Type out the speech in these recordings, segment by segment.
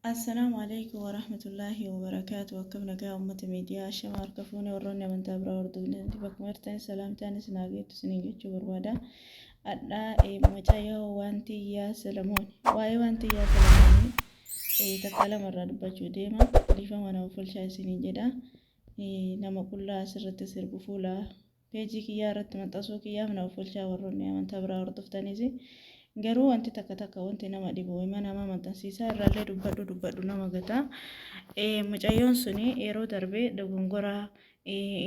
Assalaamu Aleeykum Warahmatullaahi Wabarakaatuh. Akkam nagaa uummata miidiyaa? Ashama harka fuune. Warroonni amantaa biraa hordoftan bakkuma jirtan salaamtaan isin haa geettu isiniin jechuu barbaada. Hadhaa mucayyoo Waantiyyaa Selemoon, waa'ee Waantiyyaa Selemoonii takka lama irraa dubbachuu deema. Dhiifama nama fulshaa isiniin jedha. Nama qullaa asirratti sirbu fuula peejii kiyyaa irratti maxxansuu kiyyaaf na offolchaa, warroonni amantaa biraa hordoftanis. Garuu wanti takka takka wanti nama dhibu hima nama maxxansiisaa irraallee dubbadhu dubbadhu nama gata. Mucayyoon suni yeroo darbe dogongora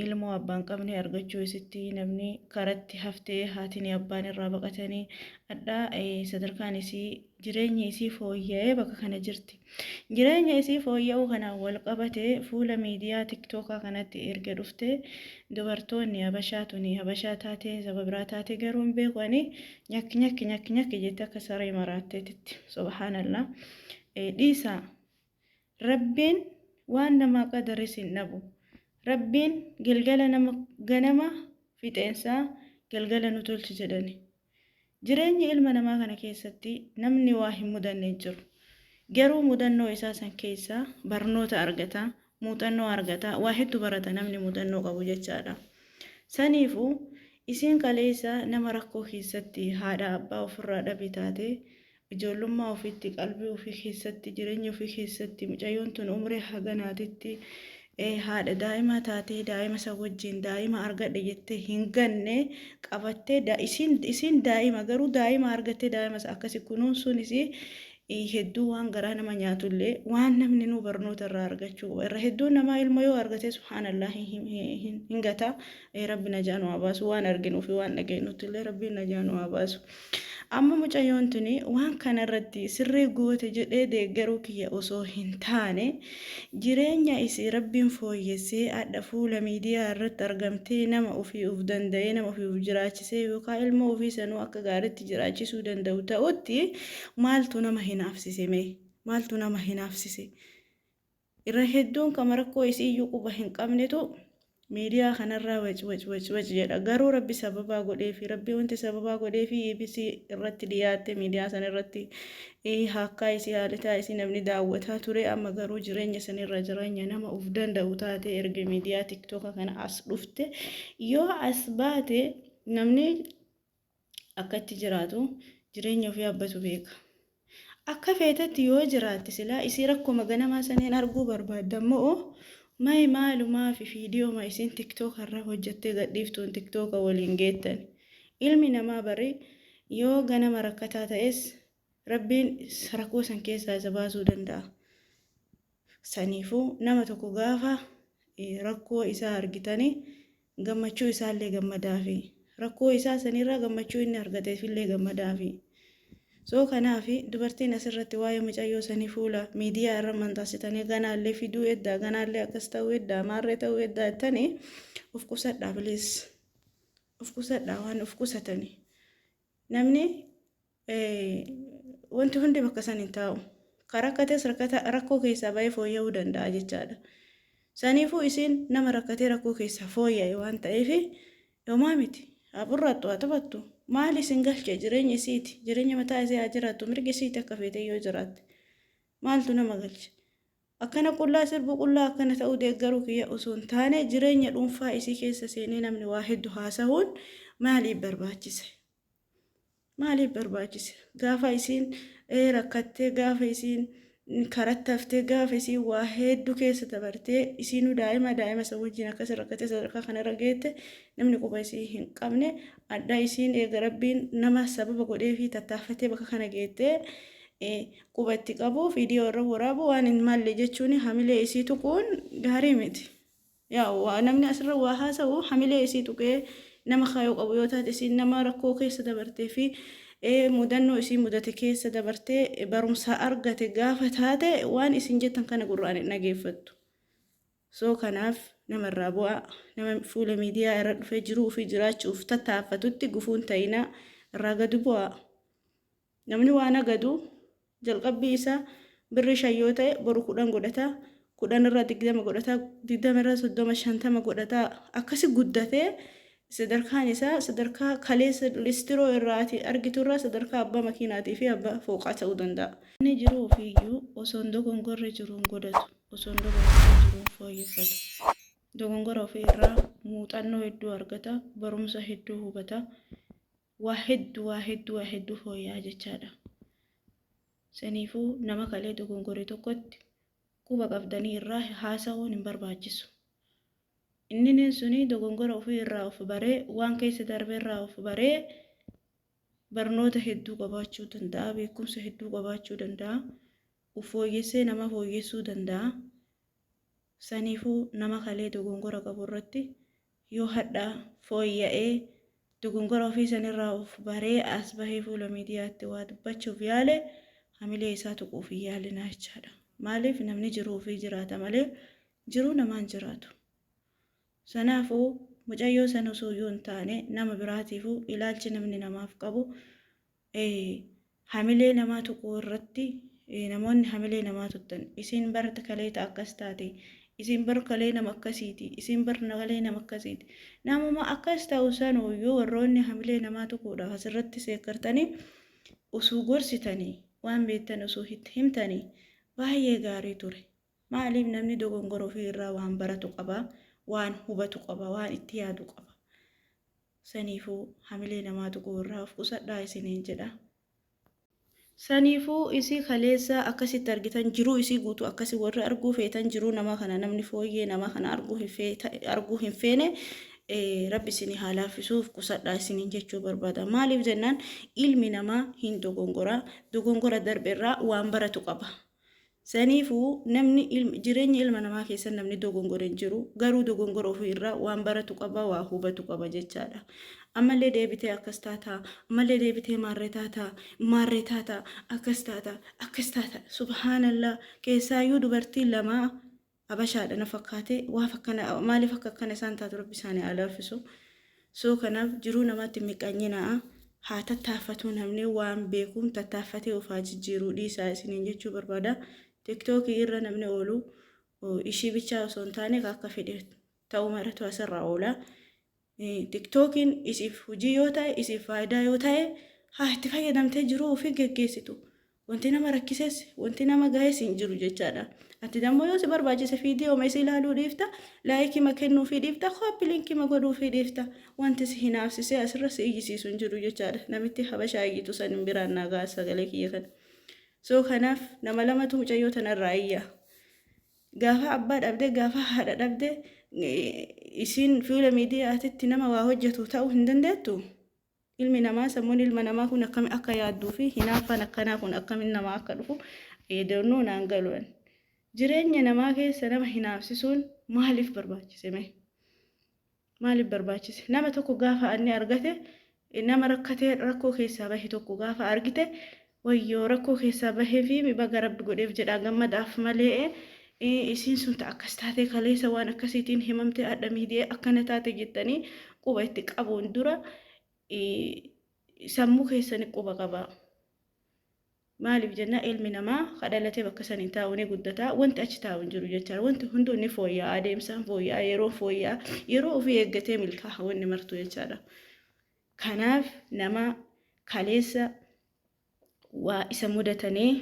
ilmoo abbaan qabne argachuu isitti namni karatti haftee, haatini abbaan irraa baqatanii, hadhaa sadarkaan isii, jireenyi isii fooyya'ee bakka kana jirti. Jireenya isii fooyya'uu kanaan wal qabatee fuula miidiyaa tiktookaa kanatti erga dhufte, dubartoonni Habashaa tuni, Habashaa taatee saba biraa taatee garuu hin beeku ani, nyakki nyakki nyakki nyakki jette akka saree maraatteetitti. Subhaanallah. Dhiisaa. Rabbiin waan namaa qadares hin dhabu. Rabbiin galgala nama ganama fixeensaa galgala nu tolchi jedhani. Jireenya ilma namaa kana keessatti namni waa hin mudanne hin jiru. Garuu mudannoo isaa san keessaa barnoota argata, muuxannoo argata, waa hedduu barata namni mudannoo qabu jechaadha. Saniifuu isiin kaleessa nama rakkoo keessatti haadha abbaa ofirraa dhabe taate, ijoollummaa ofiitti, qalbii ofii keessatti, jireenya ofii keessatti, mucayyoon tun umrii haganaatitti haadha daa'imaa taatee, daa'ima isa wajjin daa'ima argadhe jettee hin ganne qabattee, isiin daa'ima garuu daa'ima argattee, daa'ima isa akkasi kunuunsuun isii hedduu waan garaa nama nyaatullee, waan namni nu barnoota irraa argachuu qaba. Irra hedduun namaa ilma yoo argate, subhaanallah, hin gata. Rabbi najaa nu haa baasu. Waan arginuu fi waan dhageenyutti illee Rabbiin najaa nu haa baasu. Amma mucayyoon tuni waan kana irratti sirrii goote jedhee deeggaruu kiyya osoo hin taane, jireenya isii Rabbiin fooyyessee hadha fuula miidiyaa irratti argamtee, nama ofii uf danda'ee, nama ofii uf jiraachisee yookaan ilmoo ofii sanuu akka gaariitti jiraachisuu danda'u ta'utti maaltu nama hinaafsise mee? Maaltu nama hinaafsise? Irra hedduun kama rakkoo isii iyyuu quba hin qabnetu miidiyaa kanarraa wac wac wac wac jedha. Garuu Rabbi sababaa godheefi, Rabbi wanti sababaa godheefi EBC irratti dhiyaatte, miidiyaa sana irratti haakkaa isii, haalitaa isii namni daawwataa ture. Amma garuu jireenya sanirra jireenya nama uf danda'u taate erga miidiyaa tiktooka kana as dhufte. Yoo as baate namni akka itti jiraatu jireenya ofii abbatu beeka. Akka feetetti yoo jiraatte silaa isii rakkoma ganamaa saniin arguu barbaadda moo may maalumaa fi fiidiyooma isiin tiktooka irra hojjattee gadhiiftuun tiktooka waliin geettan? Ilmi namaa bari yoo ganama rakkataa ta'es Rabbiin rakkoo san keessaa isa baasuu danda'a. Saniifuu nama tokko gaafa rakkoo isaa argitanii gammachuu isaallee gammadaafi. Rakkoo isaa sanirraa gammachuu inni argateefillee gammadaafi. So kanaaf dubartiin asirratti waa'ee mucayyoo sanii fuula miidiyaa irra maxxansitanii ganaallee fiduu eddaa, ganaallee akkas ta'uu eddaa, maarree ta'uu eddaa jettanii, of qusadhaa please. Of qusadhaa waan of qusatanii. Namni wanti hundi bakka san hin taa'u. Ka rakkates rakkoo keessaa bahee fooyya'uu danda'a jechaadha. Saniifuu isiin nama rakkatee rakkoo keessaa fooyya'e waan ta'eef homaa miti. Haa burraattu, haa taphattu. Maali isin galche? Jireenya isiiti. Jireenya mataa isii haa jiraattu. Mirgi isiiti akka feetee yoo jiraatte. Maaltu nama galche? Akkana qullaa sirbu, qullaa akkana ta'uu deeggaruu kiyya osoo hin taane, jireenya dhuunfaa isii keessa seenee namni waa hedduu haasahuun maaliif barbaachise? Maaliif barbaachise? Gaafa isiin rakkattee, gaafa isiin karatti haftee, gaafa isiin waa hedduu keessa dabartee, isiinuu daa'ima isa wajjin akkas rakkattee sadarkaa kanarra geette, namni quba isii hin qabne, adda isiin eega Rabbiin nama sababa godhee fi tattaaffatee bakka kana geettee, quba itti qabu viidiyoo irra waraabu waan hin malle jechuun hamilee isii tuquun gaarii miti. Yaa namni asirra waa haasa'u hamilee isii tuqee nama kaayoo qabu yoo taate, isiin nama rakkoo keessa dabartee fi mudannoo isii mudate keessa dabartee barumsa argate gaafa taate, waan isin jettan kana gurraan hin dhageeffattu. So kanaaf namarraa bu'aa, nama fuula miidiyaa irra dhufee jiruu ofii jiraachuuf tattaaffatutti gufuun ta'inaa, irraa gadi bu'aa. Namni waan agadu jalqabbii isaa birrii 5 yoo ta'e, boru 10 godhata, 10 irraa 20 godhata, 20 irraa 30, 50 godhata, akkasi guddatee. Sadarkaan isaa sadarkaa kaleessa listiroo irraa ati argitu irraa sadarkaa abbaa makiinaatii fi abbaa fooqaa ta'uu danda'a. Namni jiruu ofiiyyuu osoo hin dogongorre jiruu hin godhatu, osoo hin dogongorre jiruu hin fooyyeffatu. Dogongora ofii irraa muuxannoo hedduu argata, barumsa hedduu hubata, waa hedduu waa hedduu waa hedduu fooyya'a jechaadha. Saniifuu nama kalee dogongore tokkotti quba qabdanii irraa haasa'uun hin barbaachisu. Inninen suni dogongora ofii irraa of baree, waan keessa darbe irraa of baree barnoota hedduu qabaachuu danda'a, beekumsa hedduu qabaachuu danda'a, uf fooyyessee nama fooyyessuu danda'a. Saniifuu nama kalee dogongora qabu irratti yoo hadha fooyya'ee dogongora ofii sanirraa of baree as bahee fuula miidiyaatti waa dubbachuuf yaale hamilee isaa tuquuf hin yaalinaa jechaadha. Maaliif namni jiruu ofii jiraata malee jiruu namaa hin jiraatu. Sanaafuu mucayyoo sana osoo iyyuu hin taane nama biraatiifuu ilaalchi namni namaaf qabu hamilee namaa tuquu irratti namoonni hamilee namaa tuttan isiin bar kalee ta akkas taate isiin bar kalee nama akkasiiti isiin bar kalee nama akkasiiti namuma akkas ta'u sanuuyyuu warroonni hamilee namaa tuquudhaaf asirratti seekkartanii usuu gorsitanii waan beektan osoo itti himtanii baay'ee gaarii ture. Maaliif namni dogongora ofii irraa waan baratu qaba, waan hubatu qaba, waan itti yaadu qaba. Saniifuu hamilee namaa tuquu irraa of qusadhaa isiniin jedha. Saniifuu isii kaleessa akkasitti argitan jiruu isii guutuu akkasi warri arguu feetan jiruu nama kana namni fooyyee nama kana arguu hin feene rabbi isinii haa laaffisuuf qusadhaa isiniin jechuu barbaada. Maaliif jennaan ilmi namaa hin dogongora, dogongora darbe irraa waan baratu qaba. Saniifuu namni jireenya ilma namaa keessa namni dogongore hin jiru. Garuu dogongora ofii irraa waan baratu qaba, waa hubatu qaba jechaadha. Ammallee deebitee akkas taataa, ammallee deebitee maarree taataa, maarree taataa, akkas taataa, akkas taataa. Subhaanallah keessaayyuu dubartiin lamaa Habashaadha na fakkaate waaf akkana maaliif akka akkana isaan taatu rabbi isaanii haa laaffisu. So kanaaf jiruu namaatti hin miqqanyinaa haa tattaaffatuu namni waan beekuun tattaaffatee of haa jijjiiruu dhiisaa isiniin jechuu barbaada. Tiktookii irra namni oolu ishii bichaa osoo hin taane akka fedhe ta'uu maratu asirra oola. Tiktookiin isiif hojii yoo ta'e, isiif faayidaa yoo ta'e, haa itti fayyadamtee jiruu ofii geggeessitu. Wanti nama rakkises, wanti nama gahes hin jiru jechaadha. Ati dammoo yoo si barbaachise viidiyoo isii ilaaluu dhiifta, laayikii ma kennuufii dhiifta, kooppi linkii ma godhuufii dhiifta. Wanti si hinaafsisee asirra si iyyisiisu hin jiru jechaadha. Namitti habashaa iyyitu san hin biraan naa ga'a sagalee kiyya kana. So kanaaf nama lamatu mucayyoo tanarraa iyya. Gaafa abbaa dhabde, gaafa haadha dhabde isiin fuula miidiyaatitti nama waa hojjetu ta'uu hin dandeettu? Ilmi namaa sammuun ilma namaa kun akkami akka yaadduu fi hinaaffaan akkanaa kun akkamiin namaa akka dhufu eedannoo naan galuun. Jireenya namaa keessa nama hinaafsisuun maaliif barbaachise mee? Maaliif barbaachise? Nama tokko gaafa inni argate nama rakkatee rakkoo keessaa bahe tokko gaafa argite wayyoo rakkoo keessaa bahee fi baga rabbi godheef jedhaa gammadaaf malee isiin sun ta akkas taatee kaleessa waan akkasiitiin himamte hadha miidiyee akkana taate jettanii quba itti qabuun dura sammuu keessani quba qabaa. Maaliif jennaan ilmi namaa ka dhalatee bakka san hin taa'u ni guddata wanti achi taa'u hin jiru jechaadha. Wanti hunduu ni fooyya'a adeemsaan fooyya'a yeroon fooyya'a yeroo ofii eeggatee milkaa'a wanni martuu jechaadha. Kanaaf nama kaleessa waa isa mudatanii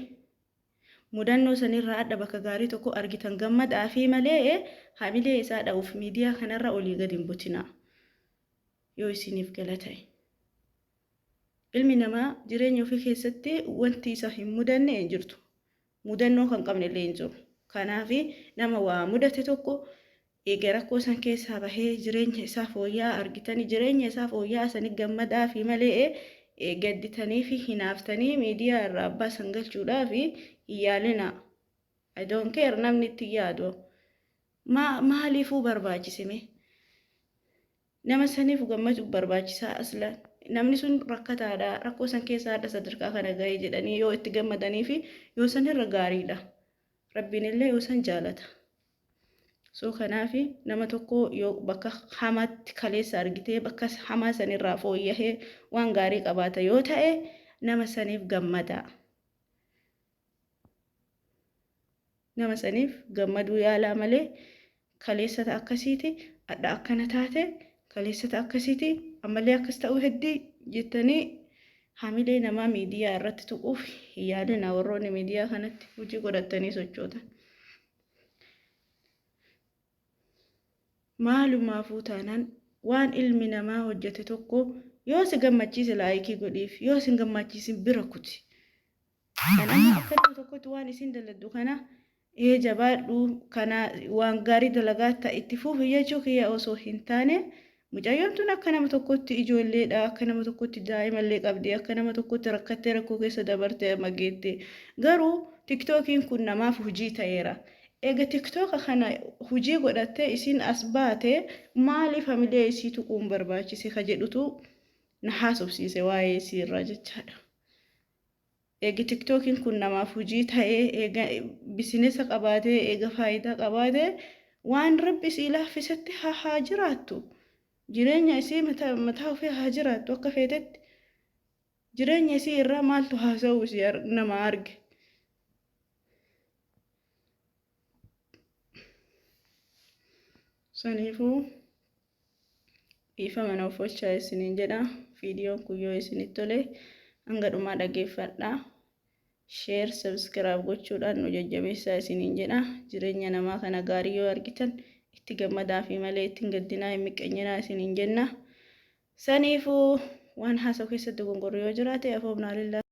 mudannoo sanirraa adda bakka gaarii tokko argitan gammadaa fi malee hamilee isaa dha'uuf miidiyaa kanarra olii gadi hin butinaa yoo isiniif gala ta'e. Ilmi namaa jireenya ofii keessatti wanti isa hin mudanne hin jirtu. Mudannoo kan qabne illee hin jiru. Kanaaf nama waa mudate tokko eega rakkoo san keessaa bahee jireenya isaa fooyya'aa argitanii jireenya isaa fooyya'aa sani gammadaa fi malee gadditanii fi hinaaftanii miidiyaa irraa abbaa san galchuudhaaf hin yaalinaa. I don't care namni itti yaadu. Maaliifuu barbaachise mee? Nama saniif gammachuuf barbaachisaa aslan. Namni sun rakkataadha, rakkoo san keessa hadha sadarkaa kana gahe jedhanii yoo itti gammadanii fi yoo san irra gaariidha. Rabbiin illee yoo san jaalata. So kanaaf nama tokko yoo bakka hamaatti kaleessa argitee bakka hamaa sanirraa fooyyahee waan gaarii qabaata yoo ta'e nama saniif gammadaa. Nama saniif gammaduu yaalaa malee kaleessa ta akkasiiti adha akkana taate Kaleessata akkasiiti ammallee akkas ta'uu heddii jettanii hamilee namaa miidiyaa irratti tuquuf hin yaalina warroonni miidiyaa kanatti hojii godhattanii sochootan. Maalumaafuu taanaan waan ilmi namaa hojjete tokko yoo si gammachiise laayikii godhiif, yoo si hin gammachiisin bira kuti. Kan amma akka nama tokkotti waan isin daladdu kana ee jabaadhu, kana waan gaarii dalagaa ta'a itti fufi jechuu kiyya osoo hin taane, mucayyoon tun akka nama tokkotti ijoolleedha, akka nama tokkotti daa'imallee qabdi, akka nama tokkotti rakkattee rakkoo keessa dabarte amma geette. Garuu tiktookiin kun namaaf hojii ta'eera. Eega tiktooka kana hojii godhattee isiin as baate, maaliif hamilee isii tuquun barbaachise ka jedhutu na haasofsiise waa'ee isii irraa jechaadha. Eega tiktookiin kun namaaf hojii ta'ee, eega bisinesa qabaatee, eega faayidaa qabaatee, waan Rabbi isii laaffisetti haa jiraattu. Jireenya isii mataa ofii haa jiraattu akka feetetti. Jireenya isii irraa maaltu haasa'uu isii nama arge. Saniifuu dhiifama na uffachaa isiniin jedha. Viidiyoon kun yoo isinitti tole hanga dhumaa dhageeffadha. Share, subscribe gochuudhaan nu jajjabeessaa isiniin jedha. Jireenya namaa kana gaarii yoo argitan itti gammadaa fi malee ittiin gaddinaa, hin miqqeenyinaa isiniin jenna. Saniifuu waan haasa'u keessatti dogongorri yoo jiraate afoomnaa lillaa.